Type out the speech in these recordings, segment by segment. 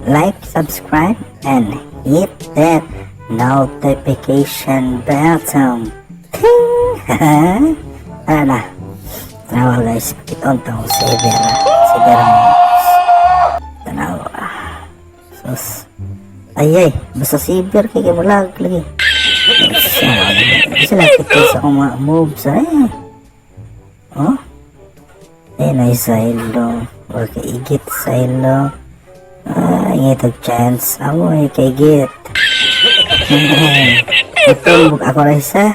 Like, subscribe, and hit that notification button. Ting! Tara na. Tanawa, guys, iton tong Saber. Saber moves. Tanawa. Sus. Ay ay, basta Saber kay kay mulag lagi. Sila kita sa akong mga moves ay. Oh? Ay, na sa ilo. Or kaigit sa ilo. Ay, ngitog chance. Amo ay kaigit. Ito, ako rin isa.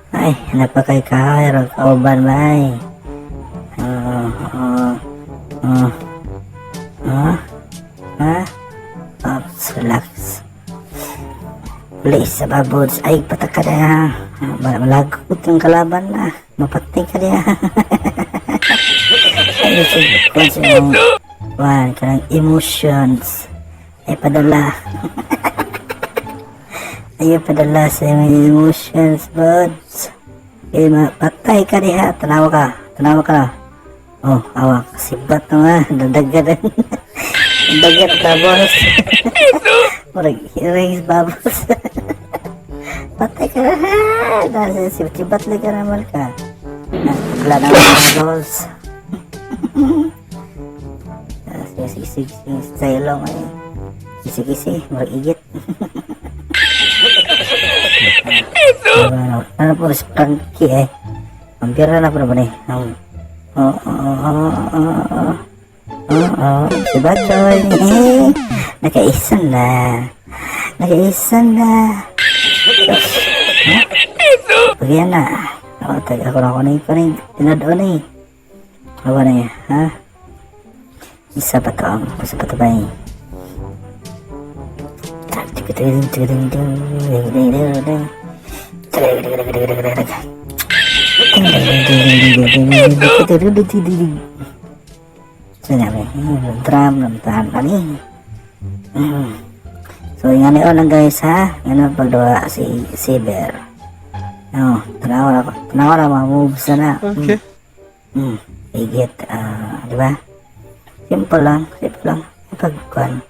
Ay, napakay kahay ang kauban ba ay. Oh, oh, oh, ah, oops, relax. Please, sa babods. Ay, patak ka na. Malagot yung kalaban na. Mapatay ka niya. Ay, sige, kung sa imong, kuhan, kanang emotions. Ay, padala. Ay, padala sa imong emotions, buds. Ay, mapatay ka diha. Tanawa ka. Tanawa ka. Oh, awa. Sibat na nga. Dadagan. Dadagan, tapos. Murag earrings, babos. Patay ka na. Dahil sibat lang ka naman ka. Wala na mga goals. Sige, sige, sige, sige, style ay. Sige, sige, murag igit. Ano, ano po, Sprunki eh. Ang pira na po na ba ni? Ang, oh. Oo, si Batoy. Nakaisa na. Nakaisa na. Ha? Pagyan na. Ako, tag ako na ako na yung tinadon eh. Ako na yan, ha? Isa pa to, isa pa to ba eh? Sinabi, drum ng tahan pa ni. So, nga ni lang, guys, ha? Yan ang pagdawa si Saber. Oh, tanawa na, tanawa na mga moves na. Okay. Higit, di ba? Simple lang, simple lang. Pagkuan.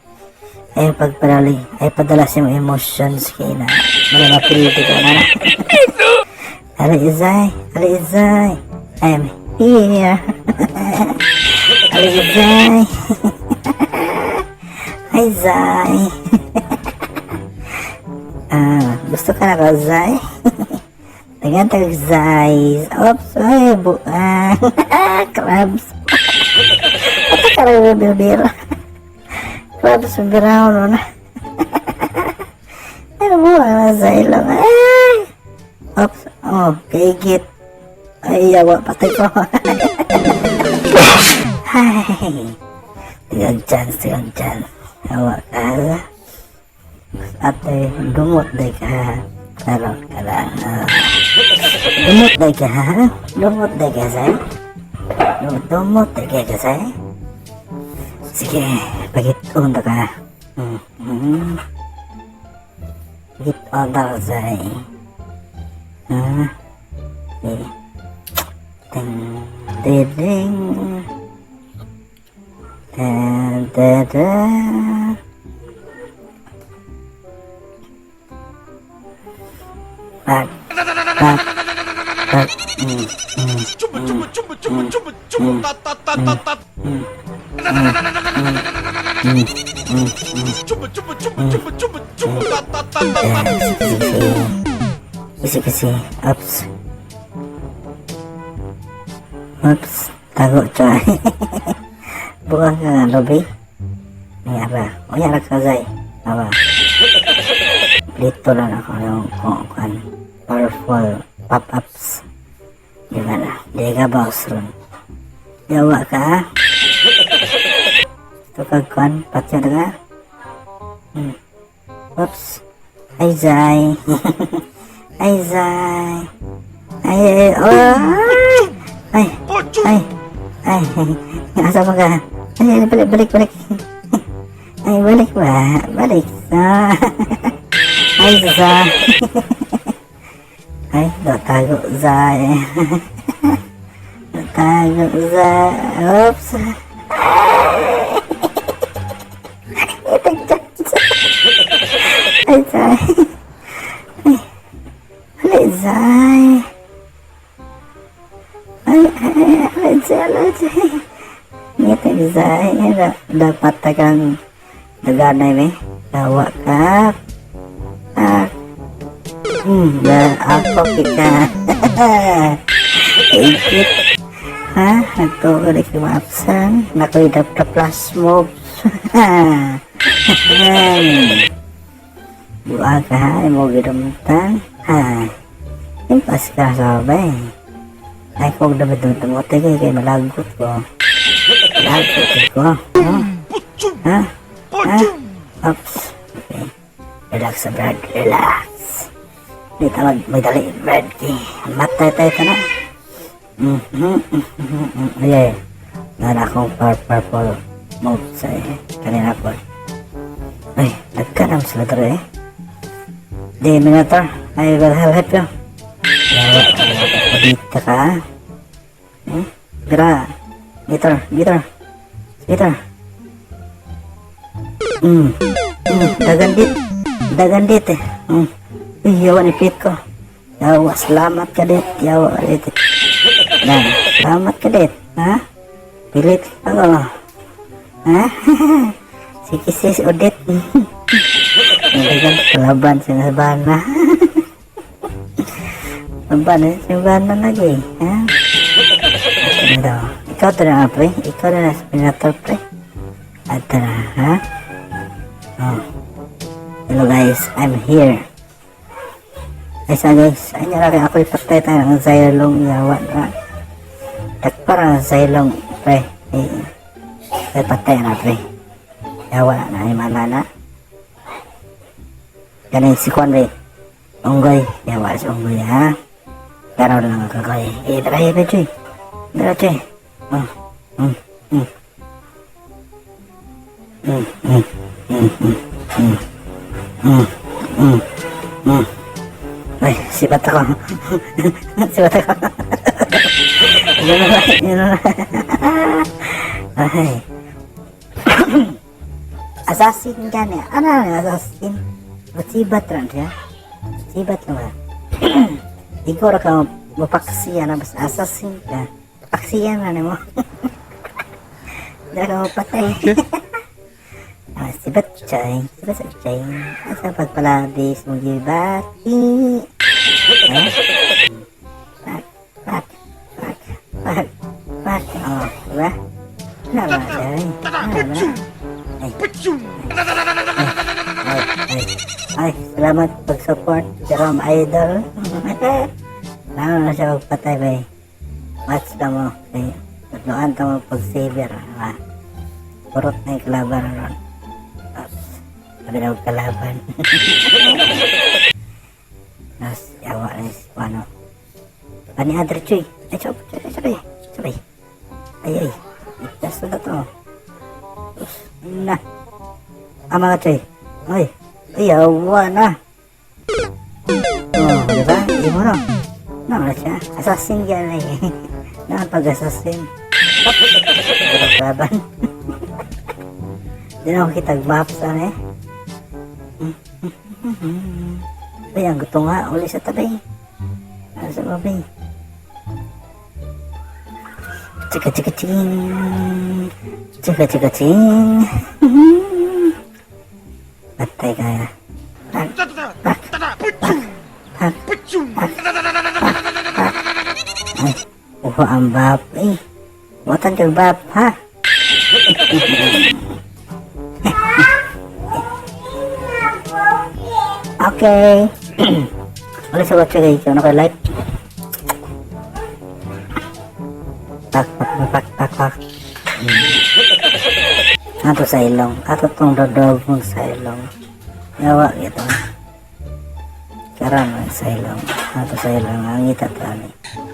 Ay pagpadali, ay padala sa imong emotions kay na. Wala mapiliti ka na. Ali Izay, Ali Izay, I am here. Ali Izay. Hi, Zay. Ah, gusto ka na ka, Zay? Tagan tag Zay. Oops, ay, buang. Crabs. Ito ka rin bibira. Crabs, bibira no na. Ano mo na Zay lang. Ay! Oops, oh, kaigit. Ay, yawa, patay ko. Ay, tigang chance, tigang chance. Yawa ka. Ate, dumot day ka. Karon ka lang. Ah. Dumot day ka, ha? Dumot day ka, say? Dumot, dumot day ka, say? Sige, pagit-on ka. Pagit-on ka, say. Ha? Sige. Ding, ding, ding. Dun, dun, dun. Back, back, back. Chumba chumba chumba chumba chumba chumba ta ta ta ta ta. Chumba chumba chumba chumba chumba chumba ta ta ta ta ta. Sige, sige. Sige, sige. Oops. Oops. Tago, choy. Bukan ka nga, lobby. Nangyara. O, yara ka, Zay. Awa. Dito lang ako yung kung kan powerful pop-ups. Di ba na? Di ka boss ron. Yawa ka? Ito ka kwan, patya ka? Oops. Ay, Zay. Ay, Zay. Ay, ay, oh. Ay, ay, ay. Asa pa ka? Ay, ay, balik, balik, balik. Ay, balik ba? Balik sa. Ay, sa. Ay, tago, Zay. Tago, Zay. Oops. Ay, Zay. Ay, ay, Zay. Ay, ay, ay, Zay, ay, Zay. Ngiti, Zay. Dapat tagang daganay, me. Dawa ka. Ah. Da, ako kita. Ikit. Ha? Nagtuo na kay maapsan. Nakoy the plus moves. Buha ka ha, imo gidumtan. Ha. Impas ka sa bay. Ay, kung dapat tumuti kay kay malagot ko. Malagot ko. Ha? Ha? Ha? Oops. Okay. Relax, Brad. Relax. Di tawag, may dali, Brad. Matay tayo ka na. Ay, ay. Nara akong purple move sa eh. Kanina po. Ay, nagkanam sila dere eh. Di, Minator, I will help you. Yawa, dito ka. Hmm? Gira. Gitar, gitar. Gitar. Dagandit. Dagandit eh. Uy, yawa ni Pit ko. Yawa, salamat ka dit. Yawa, dit. Nah, salamat ka dit. Ha? Pilit ako. Ha? Sige sis, Odette. Nadagan kalaban sa Sabana. Laban eh, Sabana lagi. Ha? Ano daw? Ikaw to na pre. Ikaw na na spinator pre. Ato na, ha? Oh. Hello guys, I'm here. Ay sa guys, ay nga ako ipatay tayo ng Zylong yawa na. Takpara ang Zylong pre. Ay, ay patay na pre. Yawa na, ay malala. Ganun si Kwan pre. Unggoy, yawa si Unggoy ha. Taraw lang ako koy. Eh, tara eh, Choy. Tara, Choy. Oh, Ay, sibat ako. Sibat ako. Yun na, yun na. Ay. Assassin gani. Ano na assassin? Sibat ran siya. Sibat na ba? Ikaw ra ka mapaksiya na basta assassin ka. Paksiya na nimo. Hindi ka mapatay. Ah, sibat chay. Sibat sa chay. Asa pagpalabis mo gibati. Eh? Pak, pak, pak, pak, pak. Oh, diba? Ano ba siya? Ano ba? Ay, ay, ay. Ay, salamat pag-support, Jerome Idol. Lalo na siya magpatay ba eh. Watch na mo. Kay, tatloan ka mo pag-saver. Diba? Purot na yung kalaban ron. Tapos, sabi na kalaban. Tapos, yawa na si ano. Pani Adre Chuy. Ay, sorry, sorry, sorry. Sorry. Ay, ay. Itas na to. Tapos, na. Ah, mga Chuy. Ay, ay, yawa na. Oh, di ba? Di mo no. No, na siya. Assassin yan eh. Na pag-assassin. Pero laban. Di na ako kitag maps ano eh. Ay, ang gusto nga. Uli sa tabi. Ano sa babi? Chika chika ching. Chika chika ching. Patay kaya. Pak, pak, pak, pak, pak, pak, pak. Ay, uho ang bap. Eh, buatan kang bap, ha? Okay. Ulit sa watch guys. Ano kay light? Pak, pak, pak, pak, pak. Ato sa ilong. Ato tong dodog sa ilong. Yawa gitu. Karon sa ilong. Ato sa ilong. Ang ita tani.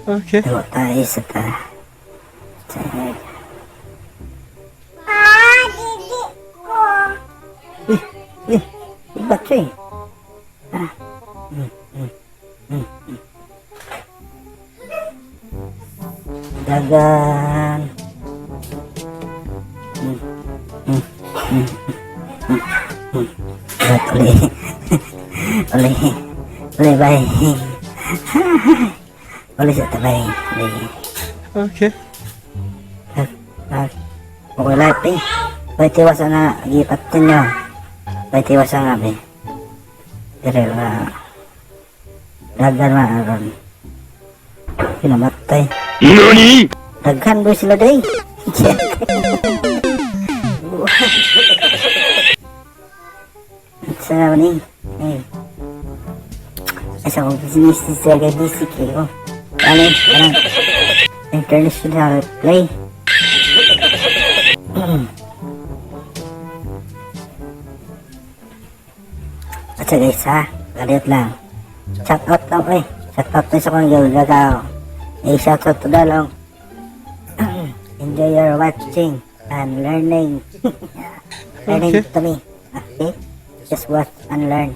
Okay. Dawa tayo sa ta. Check. Ah, didi ko. Uy, uy, iba siya eh. Ah. Dagan. Ba't uli? Uli. Uli, bye. Uli sa tabay. Uli. Okay. Ah, ah. Okay life eh. Bay tiwas na gipatin nyo. Bay tiwas nga be. Dire nga. Dagan ma aron. Pinamatay. NANI? Daghan boy sila day. Sa naman eh. Eh. Ay sa kong business sa kay busy kayo. Ano eh, parang international play. At sa guys ha, galit lang. Shout out lang eh. Shout out na sa kong gagagaw. Eh, shout out to dalong. Enjoy your watching and learning. Learning to me. Okay? Just watch and learn.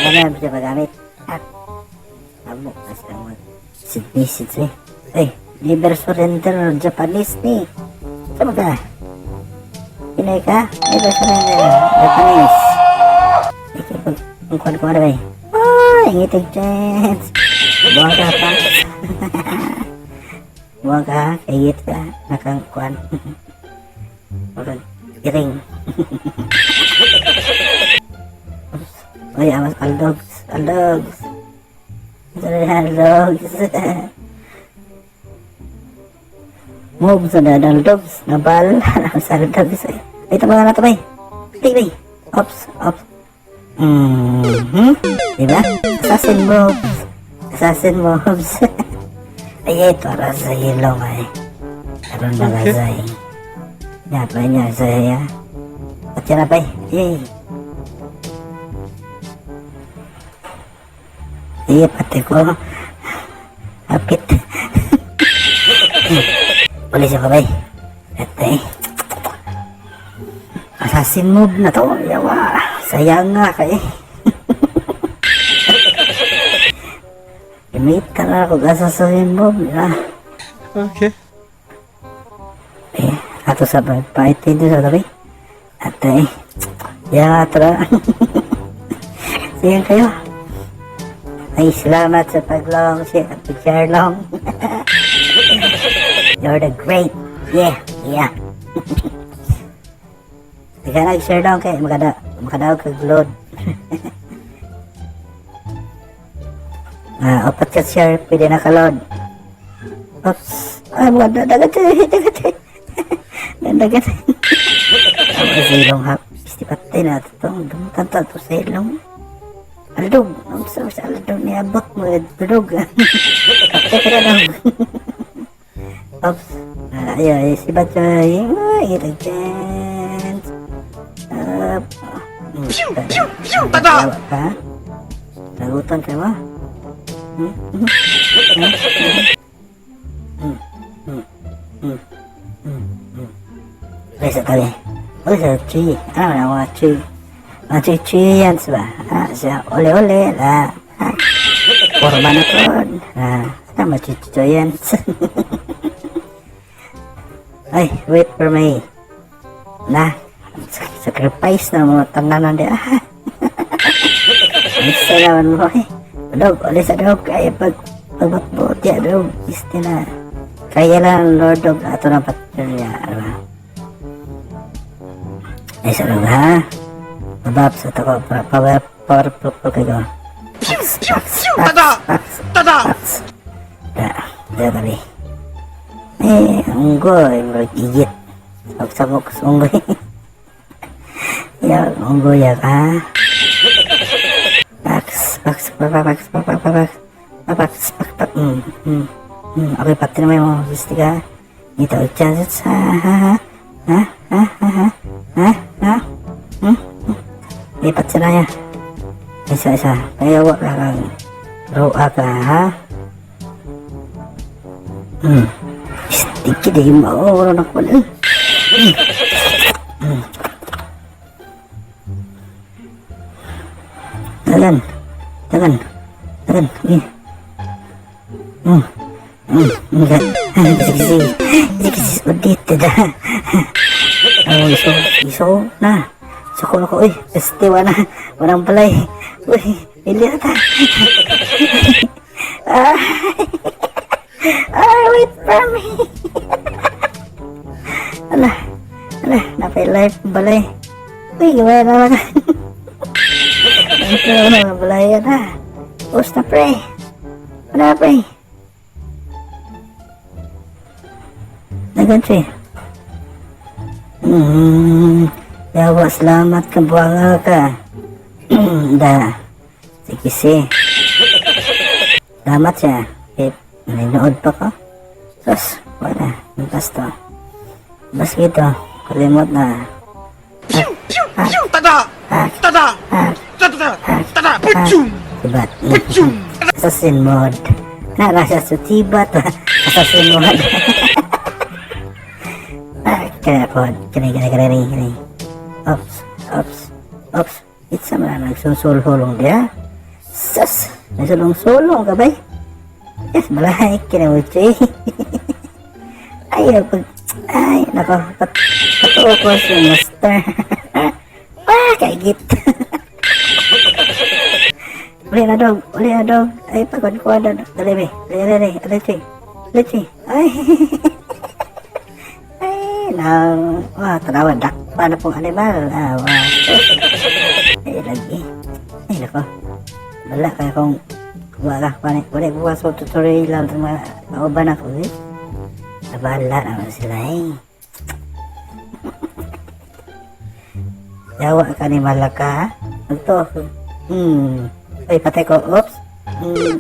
Ano naman siya magamit? Ah. Amo, kasi ang mga sidnisid eh. Ay, never surrender Japanese ni. Sama ka? Pinay ka? Never surrender Japanese. Ikaw, pag ang kuwan ko ano ba eh? Ay, ngitig chance. Buwang ka pa. Buwang ka, kayit ka, nakang kuwan. Murag, iring. Oops. Uy, amas aldogs, aldogs. Sorry, aldogs. Move sa na aldogs, nabal, sa aldogs. Ay, ito ba na ito, bay? Bay, bay. Ops, ops. Diba? Assassin moves. Assassin moves. Ay, ito, sa ilong ay. Aron na okay. Sa Nyapa niya sa ya. At yan na pa eh. Yay. Iya, pati ko. Hapit. Ulit siya kabay. At eh. Assassin move na to. Yawa. Sayang nga kay. Gamitan na ako assassin move. Ah. Okay. Eh, ato sa pait dito sa tabi. At eh, ya tara. Sige kayo. Ay, salamat sa paglong, sa pag-share long. You're the great. Yeah. Teka nag-share long kay makadaog kag load. Ah, upat ka share, pwede na ka-load. Oops. Ay, mga dagat dagat. Dagat. Ang sa ilong hap. Isti patay na ito. Dumutan ta ito sa ilong. Aldog. Ang sa aldog niabot mo. Aldog. Patay ka na dog. Oops. Ay, ay, si Batay. Ay, ito chance. Up. Pew pew pew. Tada! Ha? Lagutan ka mo? Hmm? Hmm? Hmm? Hmm? Hmm? Hmm? Hmm? Uy, sa tabi. Uy, sa tree. Ano na mga tree? Mga tree tree yan, ba? Ah, siya, uli-uli. Ah, ah. Forma na to. Ah, tama, tree tree yan. Ay, wait for me. Na, sacrifice na mga tanan di. Ah. Ay, sa naman mo eh. Dog, uli sa dog. Kaya pag pagbatbot ya, dog. Isti na. Kaya lang, Lord dog. Ato na patrolya. Ano ba? Ay, sa dog, ha? Babab sa tako. Power, power, power, power, kayo. Pew pew pew. Tada! Pax, Tada! pax. Da, da, tabi. Eh, unggoy, murag igit. Sabok-sabok sa unggoy. Ya, unggoy ya ka. Pax, pax, pax, pax, pax, pax, pax, pax, pax, pax. Okay, pati naman mo. Gusto ka. Ito, chance sa, ha, ha, ha, ha, ha, ha, ha, ha, Lipat sila niya. Isa, isa. Kaya wa ka kang roa ka, ha? Sticky di mo. Oh, wala na ko. Dagan. Dagan. Dagan. Eh. Sige, sige. Sige, sige. Udit, da. Oh, iso, iso na. Suko na ko, uy. Peste, wala. Walang balay. Uy, pili na ta. Ah, ah, wait for me. Ala, ala, napay life balay. Uy, gawin na lang. Ito na, balay na. Post na, pre. Wala, pre. Dagan, pre. Yawa, salamat ka, buwanga ka. Da. Sige, si. Salamat siya. Eh, nanonood pa ko. Sus, wala. Basta. Bas ito. Kalimot na. Tada! Tada! Tada! Tada! Pachum! Sibat. Pachum! Assassin mode. Nara siya sa tibat. Assassin mode. Ah, kaya po. Kini, kini, kini, kini. Ops, ops, ops. It's sama na nagsusulong dia. Sus! Nagsulong-sulong ka ba? Yes, malay. Kinamuchi. Ay, pag... Ay, nako. Patuo ko si master. Ah, kaigit. Uli na dog, uli na dog. Ay, pagod ko na. Dali, be. Dali, dali, dali. Dali, dali. Ay. Ay, na. Wah, tanawa, dakpa na pong animal. Ah, wah. Ay, lagi. Ay, nako. Wala kaya kung wala, wala, wala, wala, so tutorial lang itong mga mauban ako, eh. Nabala naman sila, eh. Yawa ka ni Malaka, ha? Magto. Ay, patay ko. Oops.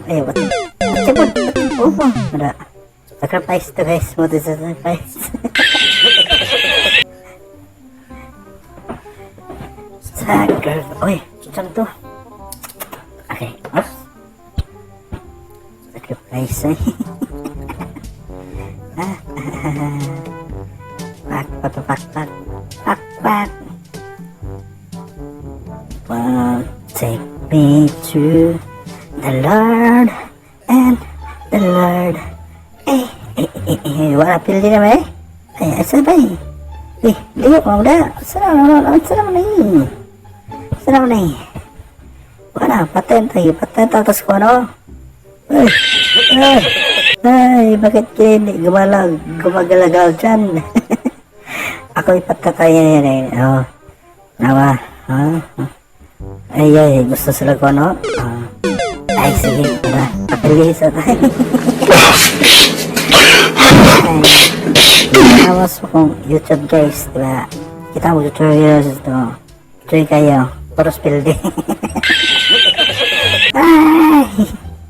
Ay, what? Sipon. Opo. Wala. Sacrifice to, guys. Mo to sacrifice. Sacrifice. Uy, saan to? Okay. Oops. Sacrifice, eh. Ah, pak, pak, pak, pak, pak, pak. Well, take me to the Lord and the Lord. Eh, eh, eh, eh, wala pili na ba eh? Ay, asa ba eh? Eh, liyo ko na. Asa na, asa na eh? Asa na eh? Wala, patent ay, patent tapos ko ano? Ay, ay, ay, bakit kini gumalag, gumagalagaw dyan? Ako ipatatay yan eh. Oh, nawa, ha? Ay, ay, gusto sila ko, no? Ah. Ay, sige, tara. Papilis at ay. Nawas mo kong YouTube, guys, di ba? Kita mo tutorials ito. Try kayo. Puros pildi. Ay!